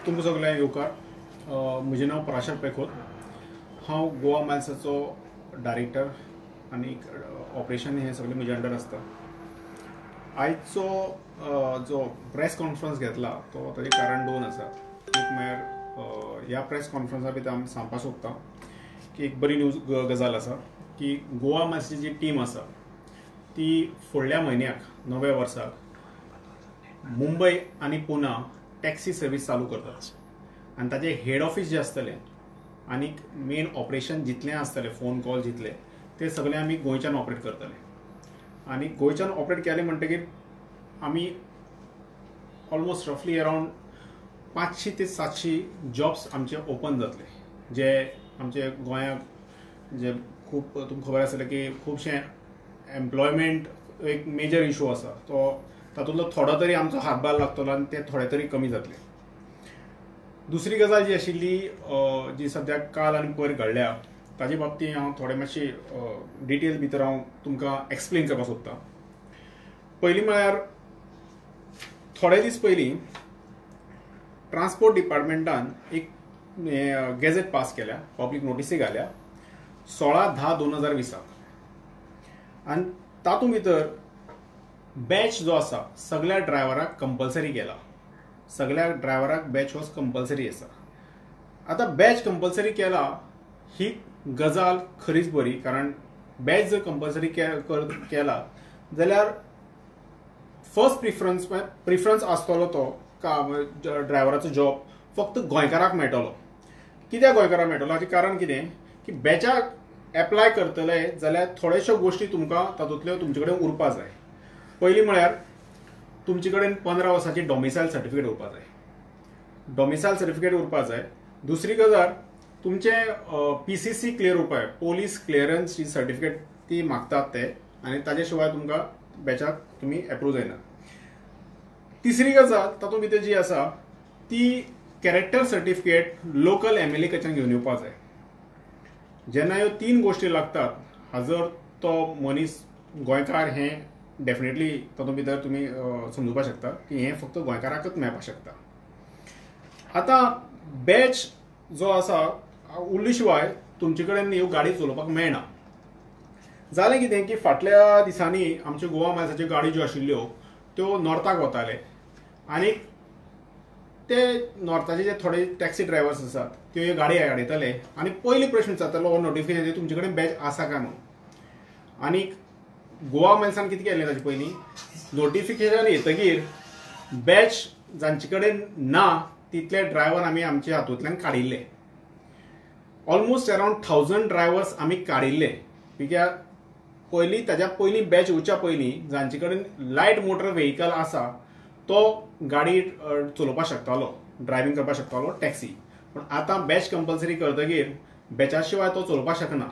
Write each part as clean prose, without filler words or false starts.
तुमकां सगळ्यांक येवकार. म्हजें नांव पराशर पै खोत. हांव गोवा मायल्साचो डायरेक्टर आनी ऑपरेशन हें सगळें म्हज्या अंडर आसता. आयचो जो प्रेस कॉन्फरन्स घेतला तो ताजें कारण दोन आसा. एक म्हळ्यार ह्या प्रेस कॉन्फरन्सा भितर आमी सांगपाक सोदता की एक बरी न्यूज गजाल आसा की गोवा मायल्साची जी टीम आसा ती फुडल्या म्हयन्याक नव्या वर्साक मुंबय आनी पुना टॅक्सी सर्वीस चालू करतात आनी ताजें हेड ऑफीस जें आसतलें आनी मेन ऑपरेशन जितलें आसतलें, फोन कॉल जितले, ते सगळे आमी गोंयच्यान ऑपरेट करतले. आनी गोंयच्यान ऑपरेट केलें म्हणटकीर आमी ऑलमोस्ट रफली अरावंड 500 ते 700 जॉब्स आमचे ओपन जातले, जे आमचे गोंयाक जे खूब तुमकां खबर आसतलें की खुबशे एम्प्लॉयमेंट एक मेजर इशू आसा, तो तातूंतलो थोडो तरी आमचो हातभार लागतलो आनी ते थोडे तरी कमी जातले. दुसरी गजाल जी आशिल्ली जी सद्याक काल आनी पयर घडल्या ताजे बाबतींत हांव थोडे मातशी डिटेल भितर हांव तुमकां एक्सप्लेन करपाक सोदतां. पयलीं म्हळ्यार थोडे दीस पयलीं ट्रान्सपोर्ट डिपार्टमेंटान एक गॅझेट पास केल्या, पब्लीक नोटीसी घाल्या 16/10/2020 आनी तातूंत भितर बॅच जो आसा सगळ्या ड्रायव्हराक कंपल्सरी केला. सगळ्या ड्रायव्हराक बॅच हो कंपल्सरी आसा. आतां बॅच कंपल्सरी केला ही गजाल खरीच बरी, कारण बॅच जर कंपल्सरी केला जाल्यार फर्स्ट प्रिफरन्स आसतलो तो ड्रायव्हराचो जॉब फक्त गोंयकाराक मेळटलो. कित्याक गोंयकाराक मेळटलो हाचें कारण कितें की बॅचाक एप्लाय करतले जाल्यार थोड्योश्यो गोश्टी तुमकां तातूंतल्यो तुमचे कडेन उरपा जाय. पयलीं म्हळ्यार तुमचे कडेन 15 वर्सांची डॉमिसायल सर्टिफिकेट उरपा जाय, डॉमिसायल सर्टिफिकेट उरपा जाय. दुसरी गजाल तुमचें PCC clear उरपा जाय, पोलीस क्लियरन्स ही सर्टिफिकेट ती मागतात ते, आनी ताजे शिवाय तुमकां बॅचाक तुमी एप्रूव जायना. तिसरी गजाल तातूंत भितर जी आसा ती कॅरेक्टर सर्टिफिकेट लोकल MLA कडच्यान घेवन येवपा जाय. जेन्ना ह्यो तीन गोश्टी लागतात, हाजर तो मनीस गोंयकार हें डेफिनेटली तातूंत भितर तुमी समजुपाक शकता की हें फक्त गोंयकाराकच मेळपाक शकता. आतां बॅच जो आसा उरले शिवाय तुमचे कडेन ह्यो गाडी चलोवपाक मेळना. जालें कितें की फाटल्या दिसांनी आमच्यो गोवा मायल्साच्यो गाडी ज्यो आशिल्ल्यो त्यो नॉर्थाक वताले आनी ते नॉर्थाचे जे थोडे टॅक्सी ड्रायव्हर्स आसात त्यो ह्यो गाडी आडयताले आनी पयली प्रश्न विचारतालो हो नोटिफिकेशन तुमचे कडेन बॅच आसा काय म्हणून. आनी गोवा मायल्सान कितें केलें ताचे पयलीं नोटिफिकेशन येतकीर बॅच जांचे कडेन ना तितले ड्रायव्हर आमी आमच्या हातूंतल्यान काडिल्ले. ऑलमोस्ट अरावंड 1000 ड्रायव्हर्स आमी काडिल्ले, कित्याक पयलीं ताज्या पयलीं बॅच येवच्या पयलीं जांचे कडेन लायट मोटर व्हेकल आसा तो गाडी चलोवपाक शकतालो, ड्रायव्हींग करपाक शकतालो टॅक्सी. पूण आतां बॅच कंपल्सरी करतकीर बॅचा शिवाय तो चलोवपाक शकना.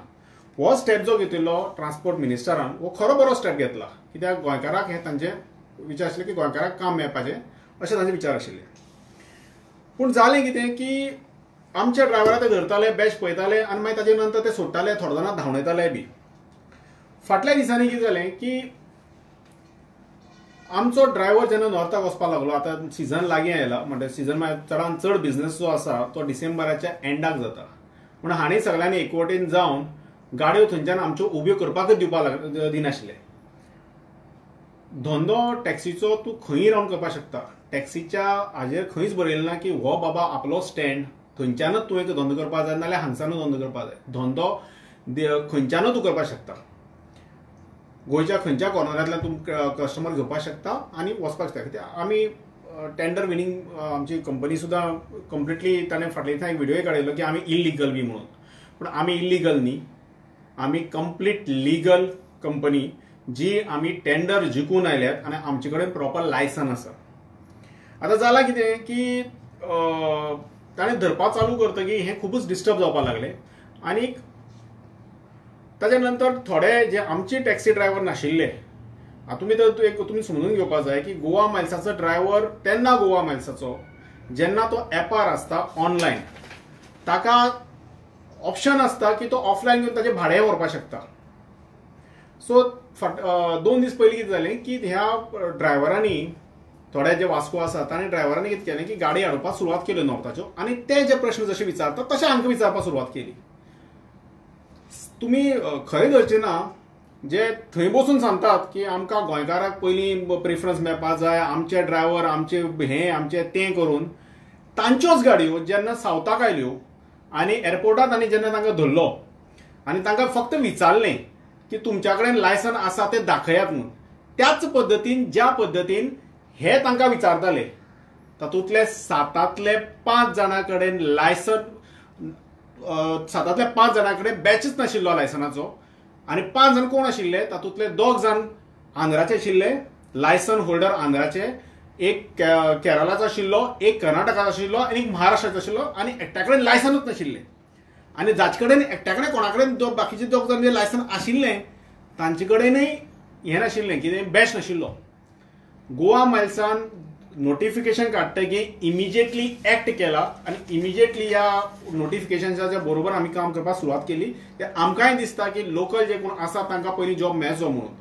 हो स्टेप जो घेतिल्लो ट्रान्सपोर्ट मिनिस्टरान हो खरो बरो स्टेप घेतला, कित्याक गोंयकाराक हे तांचे विचार आशिल्ले की गोंयकाराक काम मेळपाचें अशें तांचे विचार आशिल्ले. पूण जालें कितें की आमच्या ड्रायव्हराक ते धरताले, बॅच पळयताले आनी मागीर ताजे नंतर ते सोडटाले, थोडे जाणां धांवडयताले बी. फाटल्या दिसांनी कितें जालें की आमचो ड्रायव्हर जेन्ना नॉर्थाक वचपाक लागलो, आतां सिजन लागीं आयला म्हणटा सिजन मागीर चडान चड बिजनस जो आसा तो डिसेंबराच्या एंडाक जाता, पूण हांणी सगळ्यांनी एकवटीन जावन गाडयो थंयच्यान आमच्यो उब्यो करपाकच दिवपाक दिनाशिल्ले. धंदो टॅक्सीचो तूं खंय रावन करपाक शकता, टॅक्सीच्या हाजेर खंयच बरयलें ना की हो बाबा आपलो स्टँड थंयच्यानच तुवें धंदो करपाक जाय नाजाल्यार हांगच्यानूच धंदो करपाक जाय. धंदो खंयच्यानूच तूं करपाक शकता, गोंयच्या खंयच्या कॉर्नरांतल्यान तूं कस्टमर घेवपाक शकता आनी वचपाक शकता. कित्याक आमी टेंडर विनींग आमची कंपनी सुद्दां कंप्लिटली ताणें फाटल्या दिसा एक व्हिडियोय काडिल्लो की आमी इल्लिगल बी म्हणून, पूण आमी इल्लिगल न्ही, आमी कंप्लीट लिगल कंपनी जी आमी टेंडर जिखून आयल्यात आनी आमचे कडेन प्रॉपर लायसन आसा. आतां जालां कितें की ताणें धरपाक चालू करतकीर हें खुबूच डिस्टर्ब जावपाक लागलें आनी ताच्या नंतर थोडे जे आमचे टॅक्सी ड्रायव्हर नाशिल्ले, आतां तुमी तर एक तुमी समजून घेवपाक जाय की गोवा मायल्साचो ड्रायव्हर तेन्ना गोवा मायल्साचो जेन्ना तो एपार आसता ऑनलायन ताका ऑप्शन आसता की तो ऑफलायन घेवन ताचें भाडें व्हरपाक शकता. सो 2 दीस पयलीं कितें जालें की ह्या ड्रायव्हरांनी थोडे जे वास्को आसा तांणी ड्रायव्हरांनी कितें केलें की गाडी हाडपाक सुरवात केल्यो नॉर्थाच्यो आनी ते जे प्रश्न जशे विचारतात तशे आमकां विचारपाक सुरवात केली. तुमी खंय धरचे ना जे थंय बसून सांगतात की आमकां गोंयकाराक पयलीं प्रिफरन्स मेळपाक जाय, आमचे ड्रायव्हर आमचे हें आमचें तें करून तांच्योच गाडयो जेन्ना सावथाक आयल्यो आनी एअरपोर्टात आनी जेन्ना तांकां धरलो आनी तांकां फक्त विचारलें की तुमच्या कडेन लायसन आसा तें दाखयात म्हणून, त्याच पद्दतीन ज्या पद्दतीन हे तांकां विचारताले तातूंतले 7तांतले 5 जाणां कडेन लायसन, 7तांतले 5 जाणां कडेन बॅचच नाशिल्लो लायसनाचो आनी 5 जाण कोण आशिल्ले तातूंतले 2 जाण आंध्राचे आशिल्ले, लायसन होल्डर आंध्राचे, एक केरळाचो आशिल्लो, एक कर्नाटकाचो आशिल्लो आनी एक महाराष्ट्राचो आशिल्लो आनी एकट्या कडेन लायसनूच नाशिल्लें. आनी जाचे कडेन एकट्या कडेन कोणा कडेन बाकीचे 2 जाण जे लायसन आशिल्लें तांचे कडेनय हें नाशिल्लें कितें बॅच नाशिल्लो. गोवा मायल्सान नोटिफिकेशन काडटकीर इमिजिएटली एक्ट केला आनी इमिजिएटली ह्या नोटिफिकेशनाच्या बरोबर आमी काम करपाक सुरवात केली. ते आमकांय दिसता की लोकल जे कोण आसा तांकां पयलीं जॉब मेळचो म्हणून,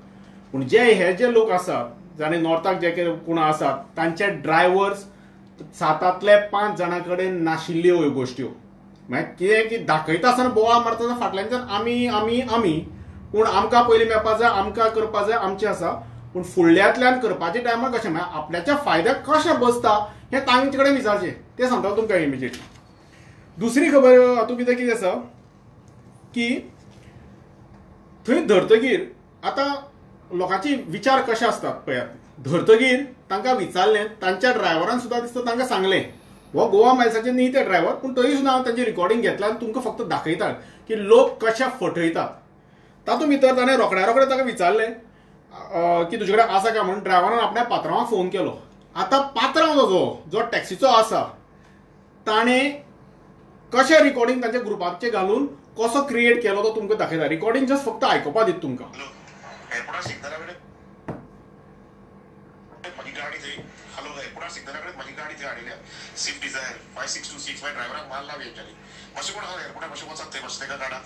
पूण जे हे जे लोक आसात जाणे नॉर्थाक जे कोण आसात तांचे ड्रायव्हर्स 7तांतले 5 जाणां कडेन नाशिल्ल्यो ह्यो गोश्ट्यो. मागीर कितें की दाखयता आसतना बोवाळ मारता आसतना फाटल्यानच्यान आमी आमी आमी, पूण आमकां पयलीं मेळपाक जाय, आमकां करपाक जाय, आमचें आसा, पूण फुडल्यांतल्यान करपाच्या टायमार कशें म्हळ्यार आपल्याच्या फायद्याक कशें बसता हें तांचे कडेन विचारचें, तें सांगता तुमकां इमिजिएटली. दुसरी खबर हातूंत कितें कितें आसा की थंय धरतगीर आतां लोकांचे विचार कशे आसतात पळयात, धरतगीर तांकां विचारलें, तांच्या ड्रायव्हरान सुद्दां दिसता तांकां सांगलें हो गोवा मायल्साचे न्ही ते ड्रायव्हर, पूण तरी सुद्दां हांव तांचें रिकॉर्डिंग घेतलां आनी तुमकां फक्त दाखयता की लोक कशे फटयतात. तातूंत भितर ताणें रोखड्या रोखडें ताका विचारलें की तुजे कडेन आसा काय म्हणून, ड्रायव्हरान आपल्या पात्रांवाक फोन केलो. आतां पात्रांव जो जो टॅक्सीचो आसा ताणें कशें रिकॉर्डिंग तांच्या ग्रुपाचें घालून कसो क्रिएट केलो तो तुमकां दाखयता. रिकॉर्डिंग जस्ट फक्त आयकुपा दिता तुमकां. स्विफ्ट डिझायर 5626 मागीर ड्रायव्हराक मारला बी हेंच्यांनी. मातशें कोण आसा एअरपोर्टार मातशें वचात थंय मातशें ताका काडात,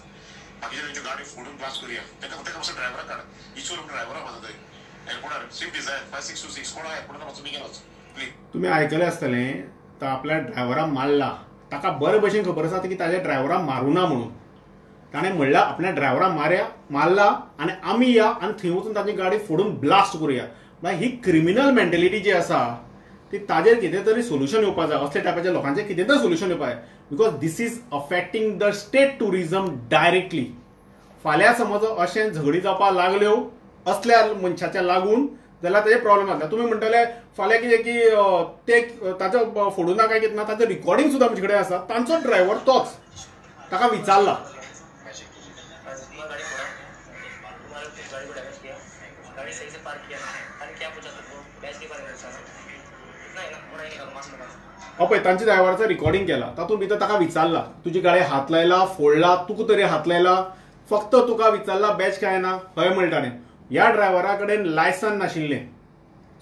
बाकीचे तेंच्यो गाडी फोडून ब्लास्ट करुया ताका, ताका मातसो ड्रायव्हराक काड, इचोर ड्रायव्हराक वचा थंय एअरपोर्टार. स्विफ्ट डिझायर 5626 कोण आहा एअरपोर्टार मातसो बेगीन वच प्लीज. तुमी आयकलें आसतलें तो आपल्या ड्रायव्हराक मारला, ताका बरे भशेन खबर आसा की ताज्या ड्रायव्हराक मारूना म्हणून, ताणें म्हणलां आपल्या ड्रायव्हराक मारला आनी आमी या आनी थंय वचून ताची गाडी फोडून ब्लास्ट करुया. म्हळ्यार ही क्रिमिनल मेंटेलिटी जी आसा ती ताजेर कितें तरी सोल्युशन येवपाक जाय, असल्या टायपाच्या लोकांचें कितें तरी सोल्युशन येवपाक जाय, because this is affecting the state tourism directly. फाल्यां समज अशें झगडी जावपाक लागल्यो असल्या मनशाच्या लागून जाल्यार ताजे प्रॉब्लेम जातले. तुमी म्हणटले फाल्यां कितें की ते ताचो फोडूं ना काय कितें ना, ताचें रिकॉर्डिंग सुद्दां आमचे कडेन आसा, तांचो ड्रायव्हर तोच ताका विचारला. पळय तांच्या ड्रायव्हराचो रिकॉर्डिंग केला, तातूंत भितर ताका विचारला तुजी गाडी हात लायला फोडला तुका तरी हात लायला, फक्त तुका विचारला बॅच काय ना, हय म्हणटा ताणें. ह्या ड्रायव्हरा कडेन लायसन नाशिल्लें,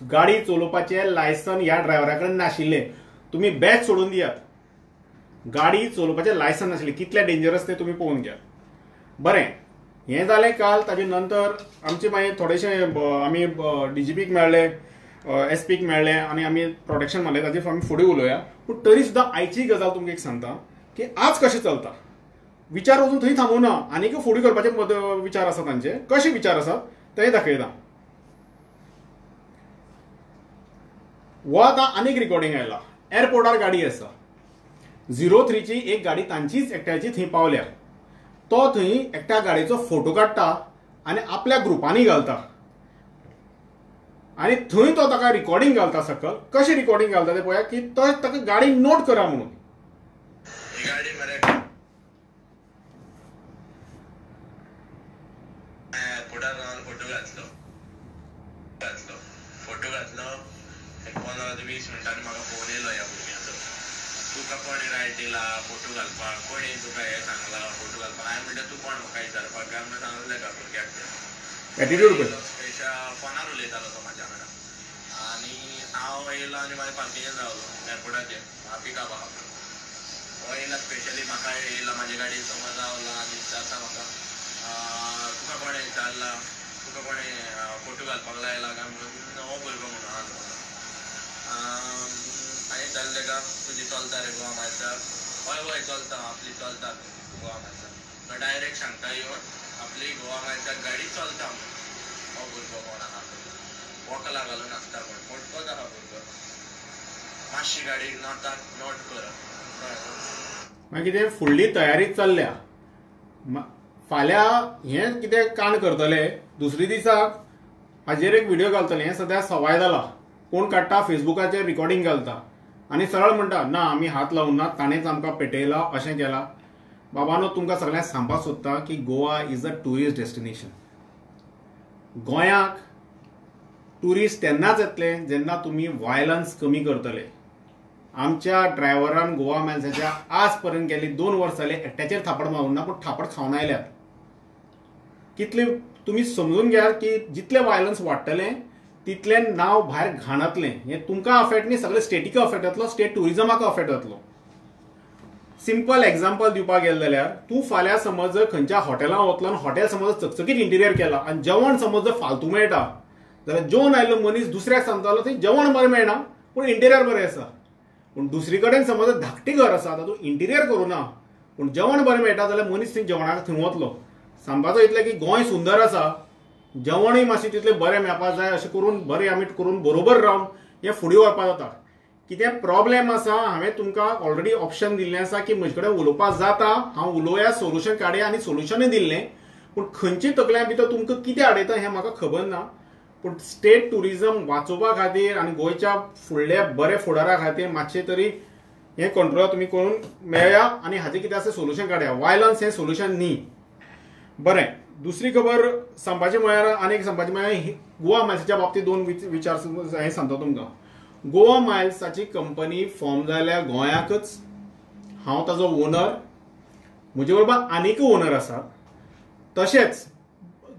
गाडी चलोवपाचें लायसन ह्या ड्रायव्हरा कडेन नाशिल्लें. तुमी बॅच सोडून दियात, गाडी चलोवपाचें लायसन नाशिल्लें, कितलें डेंजरस तें तुमी पळोवन घेयात. बरें हें जालें काल. ताजे नंतर आमचे मागीर थोडेशे आमी डीजीपीक मेळ्ळे, एसपीक मेळ्ळे आनी आमी प्रोटेक्शन मारलें, ताजेर आमी फुडें उलोवया. पूण तरी सुद्दां आयची गजाल तुमकां एक सांगता की आज कशें चलता विचार वचून थंय थांबोवना, आनीक फुडें करपाचे विचार आसा तांचे, कशे विचार आसात तेय दाखयता. हो आतां आनीक रिकॉर्डिंग आयला, एअरपोर्टार गाडी आसा 03ची एक गाडी तांचीच एकट्याची थंय पावल्या, तो थंय एकट्या गाडयेचो फोटो काडटा आनी आपल्या ग्रुपांनी घालता आनी थंय तो ताका रिकॉर्डिंग घालता सकल. कशें रिकॉर्डिंग घालता तें पळया की तो ताका गाडी नोट करा म्हणून. गाडी मरे एअरपोर्टार रावन फोटो घातलो, फोटो घातलो एक 15 ते 20 मिनटांनी म्हाका फोन येयलो ह्या भुरग्याचो, तुका कोणें रायट दिला फोटो घालपाक, कोणें तुका हें सांगलां फोटो घालपाक. हांवें म्हणलें तूं कोण म्हाका विचारपाक काय म्हणून सांगलें ताका भुरग्याक. एटिट्यूड फोनार उलयतालो तो म्हाज्या वांगडा आनी हांव येयलो आनी मागीर पार्किंगेन रावलो एअरपोर्टाचेर, म्हाका पिकअप आहा म्हणून. हो येयला स्पेशली म्हाका येयला म्हाजे गाडयेन समज रावला आनी विचारता म्हाका तुका कोणें विचारला, तुका कोणें फोटो घालपाक लायला काय म्हणून. हो भुरगो म्हणून आहा. हांवें विचारलें ताका, तुजी चलता रे गोवा मायल्साक? हय हय चलता, आपली चलता गोवा मायल्साक. तो डायरेक्ट सांगता येवन आपली गोवा मायल्साक गाडी चलता म्हणून. हो भुरगो कोण आहा, वकलां घालून आसता कोण, मोटकोच आहा भुरगो. मातशी गाडी नोटाक नोट करप. मागीर कितें फुडली तयारी चल्ल्या. फाल्यां हें कितें कांड करतले, दुसरे दिसाक हाजेर एक व्हिडियो घालतले. हें सद्या सवाय जाला, कोण काडटा फेसबुकाचेर रिकॉर्डिंग घालता आनी सरळ म्हणटा ना आमी हात लावूं ना, ताणेंच आमकां पेटयला, अशें केलां. बाबानो, तुमकां सगळ्यांक सांगपाक सोदता की Goa is a tourist destination. गोंयाक ट्युरिस्ट तेन्नाच येतले जेन्ना तुमी वायलन्स कमी करतले. आमच्या ड्रायव्हरान गोवा मायल्साच्या आज पर्यंत गेली 2 वर्सां जाली एकट्याचेर थापड मारूंक ना, पूण थापड खावन आयल्यात. कितले तुमी समजून घेयात की जितले वायलन्स वाडटलें तितलें नांव भायर घाणतलें. हें तुमकां अफेक्ट न्ही, सगळे स्टेटीक अफेक्ट जातलो, स्टेट ट्युरिजमाक अफेक्ट जातलो. सिंपल एग्जाम्पल दिवपाक गेलें जाल्यार तूं फाल्यां समज खंयच्या हॉटेलांत वतलो आनी हॉटेल समज चकचकीत इंटिरियर केला आनी जेवण समज फालतू मेळटा जाल्यार जेवण आयिल्लो मनीस दुसऱ्याक सांगतालो थंय जेवण बरें मेळना पूण इंटिरियर बरें आसा. पूण दुसरी कडेन समज धाकटी घर आसा तातूंत इंटिरियर करूं ना पूण जेवण बरें मेळटा जाल्यार मनीस थंय जेवणाक थंय वतलो. सांगपाचो इतलें की गोंय सुंदर आसा, जेवणूय मातशें तितलें बरें मेळपाक जाय, अशें करून बरें आमी करून बरोबर रावन हें फुडें व्हरपाक जाता. कितें प्रॉब्लेम आसा हांवें तुमकां ऑलरेडी ऑप्शन दिल्लें आसा की म्हजे कडेन उलोवपाक जाता, हांव उलोवया, सोल्युशन काडया आनी सोल्युशनूय दिल्लें. पूण खंयचे तकल्या भितर तुमकां कितें हाडयता हें म्हाका खबर ना. पूण स्टेट ट्युरिजम वाचोवपा खातीर आनी गोंयच्या फुडल्या बरे फुडारा खातीर मातशें तरी हें कंट्रोल तुमी करून मेळया आनी हाजें कितें आसा सोल्युशन काडया. वायलन्स हें सोल्युशन न्ही. बरें, दुसरी खबर सांगपाची म्हळ्यार आनी एक सांगपाची म्हळ्यार गोवा मायल्साच्या बाबतींत 2 विचार हें सांगता तुमकां. गोवा मायल्साची कंपनी फॉर्म जाल्या गोंयाकच, हांव ताजो ओनर, म्हजे बरोबर आनीकय ओनर आसात. तशेंच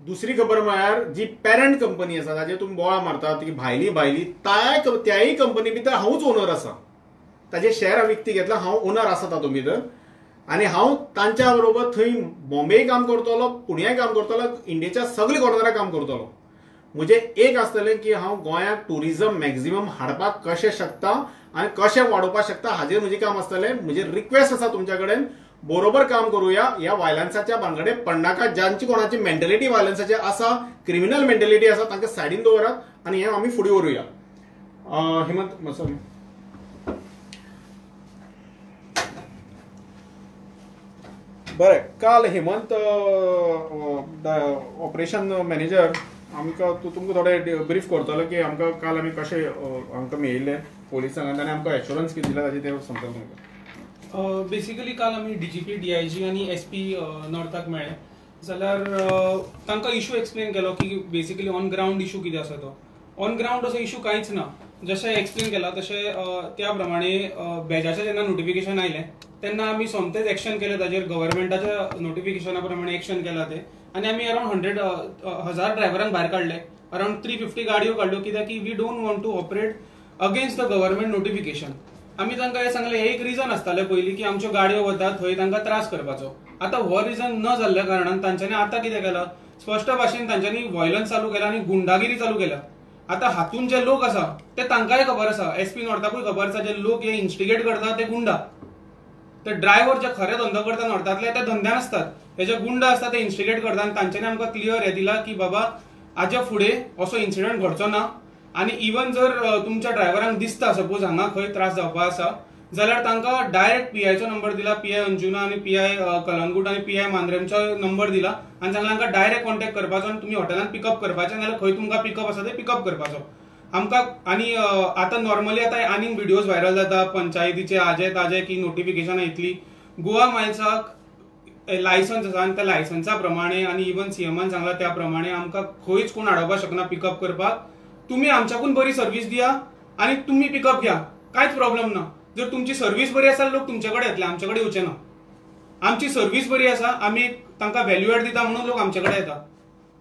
दुसरी खबर म्हळ्यार जी पेरंट कंपनी आसा ताजेर तुमी बोळा मारतात की भायली भायली, त्याय कंपनी भितर हांवूच ओनर आसा. ताजे शेअर हांव विकती घेतला, हांव ओनर आसा तातूंत भितर आनी हांव तांच्या बरोबर थंय बॉम्बेय काम करतलो, पुण्याय काम करतलो, इंडियेच्या सगळे कॉर्नराक काम करतलो. म्हजें एक आसतलें की हांव गोंयांत ट्युरिजम मॅक्झिमम हाडपाक कशें शकता आनी कशें वाडोवपाक शकता हाजेर म्हजें काम आसतलें. म्हजें रिक्वेस्ट आसा तुमच्या कडेन, बरोबर काम करुया, ह्या वायलन्साच्या भानगडे पडनाका. जांची कोणाची मेंटेलिटी वायलन्साची आसा, क्रिमिनल मेंटेलिटी आसा, तांकां सायडीन दवरात आनी हें आमी फुडें व्हरुया. हेमंत, सॉरी, बरें, काल हेमंत ऑपरेशन मॅनेजर आमकां तुमकां थोडे ब्रीफ करतलो की आमकां काल आमी कशें आमकां मेळिल्ले पोलिसांक आनी आमकां एश्योरन्स कितें दिला ताजें तें सांगतलो तुमकां. बेसिकली काल आमी डीजीपी, डीआयजी आनी एसपी नॉर्थाक मेळ्ळे जाल्यार तांकां इशू एक्सप्लेन केलो की बेसिकली ऑन ग्रावंड इशू कितें आसा तो. ऑन ग्रावंड असो इशू कांयच ना, जशें एक्सप्लेन केला तशें त्या प्रमाणे बेजाचें जेन्ना नोटिफिकेशन आयलें तेन्ना आमी सोमतेच एक्शन केलें ताजेर, गव्हर्मेंटाच्या नोटिफिकेशना प्रमाणे एक्शन केलां तें आनी आमी अरावंड 100,000 ड्रायव्हरांक भायर काडले, अरावंड 350 गाडयो काडल्यो, कित्याक की we don't want to operate against the government notification. आमी तांकां हें सांगलें, हें एक रिजन आसतालें पयलीं की आमच्यो गाडयो वतात थंय तांकां त्रास करपाचो. आतां हो रिजन न जाल्ल्या कारणान तांच्यांनी आतां कितें केलां, स्पश्ट भाशेन तांच्यांनी व्हायलन्स चालू केला आनी गुंडागिरी चालू केल्या. आतां हातून जे लोक आसा ते तांकांय खबर आसा, एसपी नॉर्थाकूय खबर आसा, जे लोक हे इन्स्टिगेट करता ते गुंडा, ते ड्रायव्हर जे खरे धंदो करता नॉर्थांतले ते धंद्यान आसतात, हे जे गुंडा आसता ते इन्स्टिगेट करता. आनी तांच्यांनी आमकां क्लियर हें दिलां की बाबा हाज्या फुडें असो इन्सिडंट घडचो ना आनी इवन जर तुमच्या ड्रायव्हरांक दिसता सपोज हांगा खंय त्रास जावपा आसा जाल्यार तांकां डायरेक्ट पीआयचो नंबर दिला, पीआय अंजुना आनी पीआय कलंगूट आनी पीआय मांद्रेमचो नंबर दिला आनी सांगला तांकां डायरेक्ट कॉन्टेक्ट करपाचो आनी तुमी हॉटेलान पिकअप करपाचें, नाजाल्यार खंय तुमकां पिकअप आसा ते पिकअप करपाचो आमकां. आनी आतां नॉर्मली आतां आनीक व्हिडियोज व्हायरल जाता पंचायतीचे आजे ताजे की नोटिफिकेशनां येतली. गोवा मायल्साक लायसन्स आसा आनी त्या लायसन्सा प्रमाणे आनी इवन सीएमान सांगला त्या प्रमाणे आमकां खंयच कोण आडोवपाक शकना पिकअप करपाक. तुमी आमच्याकून बरी सर्वीस दिया आनी तुमी पिकअप घ्या, कांयच प्रॉब्लम ना. जर तुमची सर्वीस बरी आसा लोक तुमचे कडेन येतले, आमचे कडेन येवचे ना. आमची सर्वीस बरी आसा, आमी तांकां व्हॅल्यू एड दिता म्हणून लोक आमचे कडेन येता.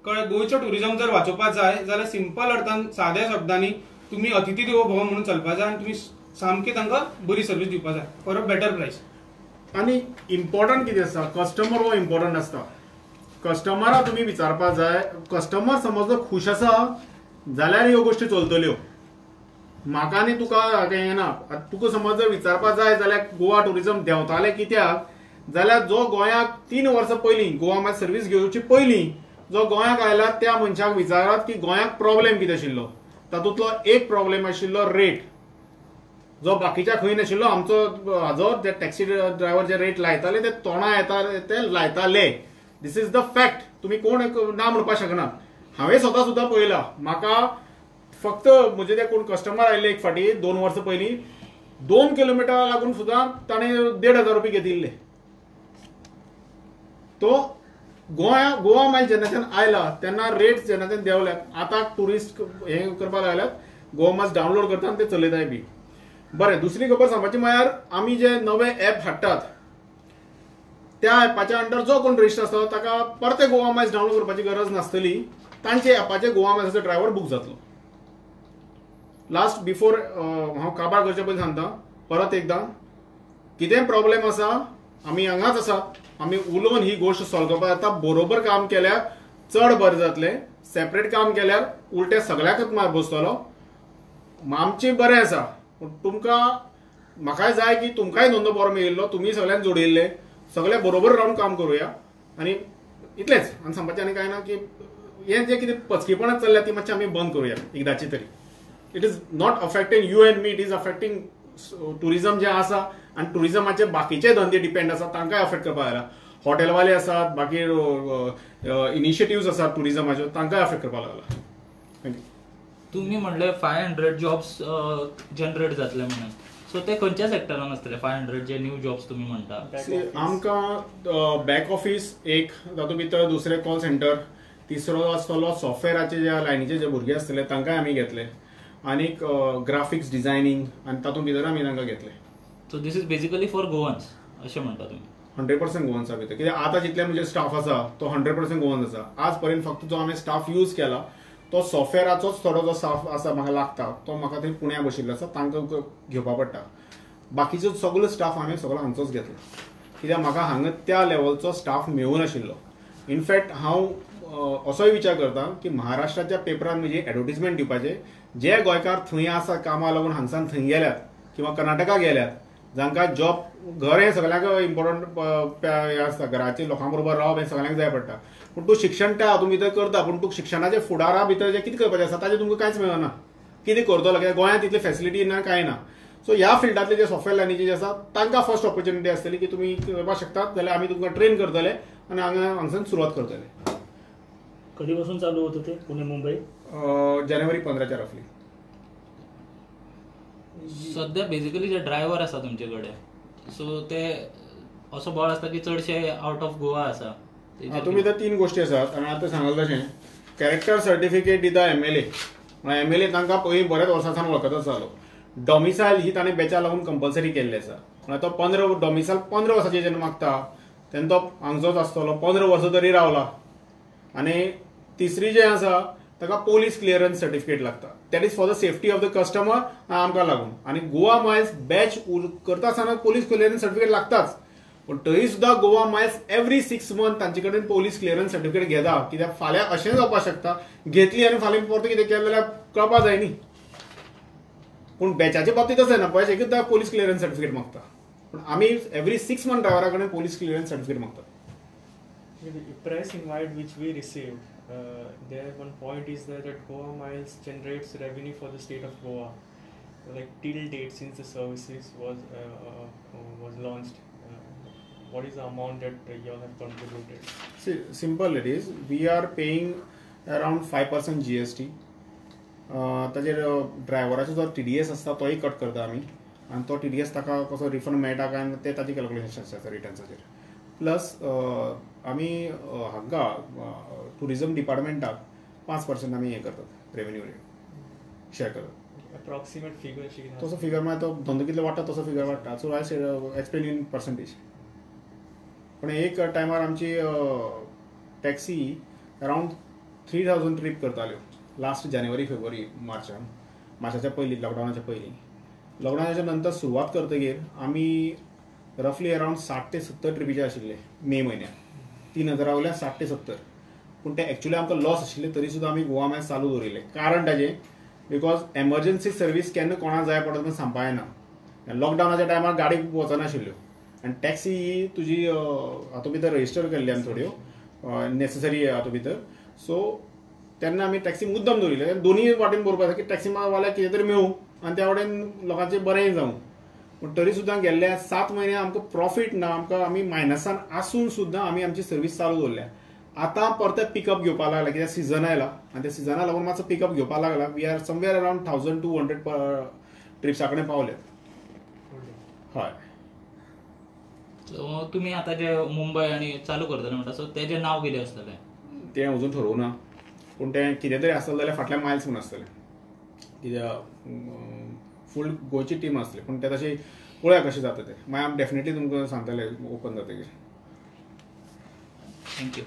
कळ्ळें? गोंयचो ट्युरिजम जर वाचोवपाक जाय जाल्यार सिंपल अर्थान साद्या शब्दांनी तुमी अतिथी देवो भव म्हणून चलपाक जाय आनी तुमी सामकी तांकां बरी सर्वीस दिवपाक जाय फॉर अ बेटर प्रायस. आनी इम्पॉर्टंट कितें आसता, कस्टमर हो इम्पॉर्टंट आसता. कस्टमरा तुमी विचारपाक जाय, कस्टमर समज जर खूश आसा जाल्यार ह्यो गोश्टी चलतल्यो. म्हाका आनी तुका हें ना. तुका समज जर विचारपा जाय जाल्यार गोवा टुरिझम देंवतालें कित्याक जाल्यार जो गोंयाक 3 वर्सां पयलीं गोवा मायल्स सर्वीस घेवची पयलीं जो गोंयाक आयला त्या मनशाक विचारात की गोंयाक प्रॉब्लेम कितें आशिल्लो. तातूंतलो एक प्रॉब्लेम आशिल्लो रेट, जो बाकीच्या खंय नाशिल्लो. आमचो हाजो जे टॅक्सी ड्रायव्हर जे रेट लायताले ते तोंडा येताले ते लायताले. This is the fact. तुमी कोण ना म्हणपाक शकना. हांवें स्वता सुद्दां पळयला. म्हाका फक्त म्हजे ते कोण कस्टमर आयिल्ले एक फाटी 2 वर्सां पयलीं, 2 किलोमिटरा लागून सुद्दां ताणें 1500 रुपये घेतिल्ले. तो गोवा मायल्स जेन्नाच्यान आयला तेन्ना रेट जेन्नाच्यान देंवल्यात, आतां ट्युरिस्ट हे करपाक लागल्यात, गोवा मायल्स डावनलोड करता आनी ते चलयताय बी. बरें, दुसरी खबर सांगपाची म्हळ्यार आमी जे नवे एप हाडटात त्या एपाच्या अंडर जो कोण रजिस्टर आसता ताका परते गोवा मायल्स डावनलोड करपाची गरज नासतली. तांचे एपाचे गोवा मायल्साचो ड्रायव्हर बूक जातलो. लास्ट बिफोर हांव काबार करचे पयलीं सांगता परत एकदां, कितें प्रॉब्लेम आसा आमी हांगाच आसा, आमी उलोवन ही गोश्ट सॉल्व करपाक जाता. बरोबर काम केल्यार चड बरें जातलें, सेपरेट काम केल्यार उलटें सगळ्याकच मार बसतलो. आमचें बरें आसा पूण तुमकां म्हाकाय जाय की तुमकांय धंदो बरो मेळिल्लो, तुमी सगळ्यांक जोडिल्ले, सगळे बरोबर रावन काम करुया. आनी इतलेंच आनी सांगपाचें आनी कांय ना की हें जें कितें पचकीपणां चल्ल्या ती मातशी आमी बंद करुया एकदांची तरी. It is not affecting you and me, it is affecting tourism जें आसा आनी टुरिजमाचे बाकीचे धंदे डिपेंड आसा तांकांय अफेक्ट करपाक लागला. हॉटेलवाले आसात, बाकी इनिशिएटिव्स आसात टुरिजमाच्यो, तांकांय अफेक्ट करपाक लागला. Thank you. तुम्ही म्हणले 500 जॉब्स जनरेट जातले म्हणून, सो ते खंयच्या सेक्टरान आसतले 500 जे न्यू जॉब्स तुम्ही म्हणता? आमकां बॅक ऑफिस एक, तातूंत भितर दुसरें कॉल सेंटर, तिसरो आसतलो सॉफ्टवेराचे ज्या लायनीचे जे भुरगे आसतले तांकांय आमी घेतले, आनीक ग्राफिक्स डिझायनींग आनी तातूंत भितर आमी तांकां घेतले. So this is basically for Goans अशें म्हणटा तुमी? 100% गोवन्सा भितर, कित्याक आतां जितले म्हजे स्टाफ आसा तो 100% गोवन्स आसा. आज पर्यंत फक्त जो हांवें स्टाफ यूज केला तो सॉफ्टवेराचोच थोडो जो स्टाफ आसा म्हाका लागता तो म्हाका थंय पुण्या बशिल्लो आसा, तांकां घेवपा पडटा. बाकीचो सगळो स्टाफ हांवें सगळो हांगचोच घेतलो, कित्याक म्हाका हांगा त्या लेवलचो स्टाफ मेळूं नाशिल्लो. इनफॅक्ट हांव असोय विचार करता की महाराष्ट्राच्या पेपरान म्हजी एडवर्टीजमेंट दिवपाचें, जे गोंयकार थंय आसा कामाक लागून हांगसान थंय गेल्यात किंवा कर्नाटका गेल्यात, जांकां जॉब घर हें सगळ्यांक इम्पॉर्टंट हें आसता, घराचे लोकां बरोबर रावप हें सगळ्यांक जाय पडटा. पूण तूं शिक्षण त्या हातूंत भितर करता, पूण तूं शिक्षणाच्या फुडारा भितर जें कितें करपाचें आसा ताजें तुमकां कांयच मेळना. कितें करतलो कित्याक गोंयांत तितली फॅसिलिटी ना, कांय ना. सो ह्या फिल्डांतले जे सॉफ्टवेअर लायनीचे जे आसा तांकां फर्स्ट ऑपॉर्च्युनिटी आसतली की तुमी करपाक शकतात जाल्यार आमी तुमकां ट्रेन करतले आनी हांगा हांगसान सुरवात करतले. कधीपासून चालू होतं ते पुणे मुंबई? जानेवारी 15 रफली. सध्या बेसिकली जे ड्रायव्हर आसा तुमचे कडेन, सो ते असो बळ आसता की चडशे आउट ऑफ गोवा आसा. हातूंत भितर 3 गोश्टी आसात आनी आतां सांगल तशें कॅरेक्टर सर्टिफिकेट दिता एमएलए, म्हळ्यार एमएलए तांकां पयलीं बऱ्याच वर्सां सावन वळखत आसतालो. डॉमिसायल ही ताणें बॅचा लागून कंपल्सरी केल्ली आसा, म्हळ्यार तो 15 डॉमिसायल 15 वर्सांचेर जेन्ना मागता तेन्ना तो हांगचोच आसतलो, 15 वर्सां तरी रावला. आनी तिसरी जें आसा ताका पोलीस क्लियरन्स सर्टिफिकेट लागता, that is for the safety of the customer आमकां लागून. आनी गोवा मायल्स बॅच करता आसतना पोलीस क्लियरन्स सर्टिफिकेट लागताच, पूण तरी सुद्दां गोवा मायल्स एवरी 6 मंथ तांचे कडेन पोलीस क्लियरन्स सर्टिफिकेट घेता, कित्याक फाल्यां अशें जावपाक शकता घेतली आनी फाल्यां परतें कितें केलें जाल्यार कळपा जाय न्ही. पूण बॅचाचे बाबतींत अशें ना, पळय एकदां पोलीस क्लियरन्स सर्टिफिकेट मागता, पूण आमी एवरी 6 मंथ ड्रायव्हरा कडेन पोलीस क्लियरन्स सर्टिफिकेट मागतात. The press invite which we received, there one point is there that Goa Miles generates revenue for the state of Goa. Like till date, since the services was launched, what is the amount that you all have contributed? See, simple it is. We are paying around 5% GST. ताजेर ड्रायव्हराचो जो TDS आसता तोय cut करता आमी, आनी तो TDS ताका कसो रिफंड मेळटा काय ते ताजे कॅल्कुलेशन आसता रिटर्न्साचेर. प्लस आमी हांगा टुरिजम डिपार्टमेंटाक 5% आमी हें करतात, रेवेन्यू शेअर करतात. अप्रॉक्सिमेट फिगर तसो फिगर मागीर तो धंदो कितलो वाडटा तसो फिगर वाडटा. So I explain in percentage. पण एक टायमार आमची टॅक्सी अरावंड 3000 ट्रीप करताल्यो लास्ट जानेवारी फेब्रुवारी मार्चान, मार्चाच्या पयलीं, लॉकडावनाच्या पयलीं. लॉकडावनाच्या नंतर सुरवात करतगीर आमी रफली अरावंड 60 ते 70 ट्रिपीचे आशिल्ले मे म्हयन्याक, 3000 वयल्यान 60 ते 70. पूण ते एक्चुअली आमकां लॉस आशिल्ले, तरी सुद्दां आमी गोवा मायल्स चालू दवरिल्ले. कारण ताजें Because emergency service केन्ना कोणाक जाय पडत म्हूण सांगपा येना. लॉकडावनाच्या टायमार गाडी वचनाशिल्ल्यो आनी टॅक्सी ही तुजी हातूंत भितर रजिस्टर केल्ली आमी थोड्यो नेसेसरी हातूंत भितर. सो तेन्ना आमी टॅक्सी मुद्दम दवरिल्ले. दोनूय वाटेन बरोवपाक जाय की टॅक्सी वाल्याक कितें तरी मेळूं आनी त्या वाटेन लोकांचें बरेंय जावं. पूण तरी सुद्दां गेल्ल्या 7 म्हयने आमकां प्रॉफीट ना, आमकां आमी मायनसान आसून सुद्दां आमी आमची सर्वीस चालू दवरल्या. आतां परते पिकअप घेवपाक लागला कित्याक सिजन आयला आनी त्या सिजना लागून मातसो पिकअप घेवपाक लागला. We are somewhere around 1200 ट्रिप्सा कडेन पावले. हय. सो तुमी आतां जे मुंबय आनी चालू करतले म्हणटा, सो तेजें नांव कितें आसतलें? तें अजून ठरोवना, पूण तें कितें तरी आसतलें जाल्यार फाटल्यान मायल्स म्हूण आसतलें, कित्याक फूल गोंयची टीम आसतली. पूण तें तशें पळोवया कशें जाता तें, मागीर आमी डेफिनेटली तुमकां सांगतले ओपन जातकीर. Thank you.